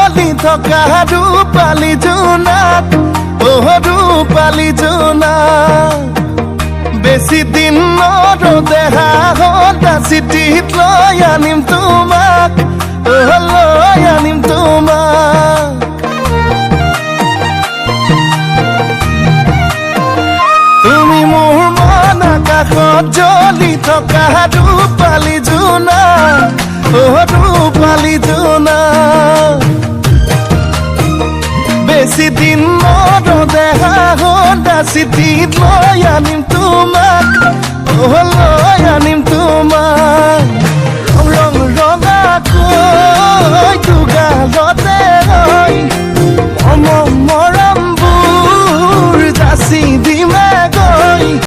জ্বলি থকা ৰূপালী জোনাক, অ' ৰূপালী জোনাক। বেছি দিন নৰওঁ দেহা, হোণ্ডা চিটিত লৈ আনিম তোমাক, অ' লৈ আনিম তোমাক। তুমি মোৰ মন আকাশত জ্বলি থকা ৰূপালী জোনাক, অ' ৰূপালী জোনাক। বেছি দিন নৰওঁ দেহা, হোণ্ডা চিটিত লৈ আনিম তোমাক, অ'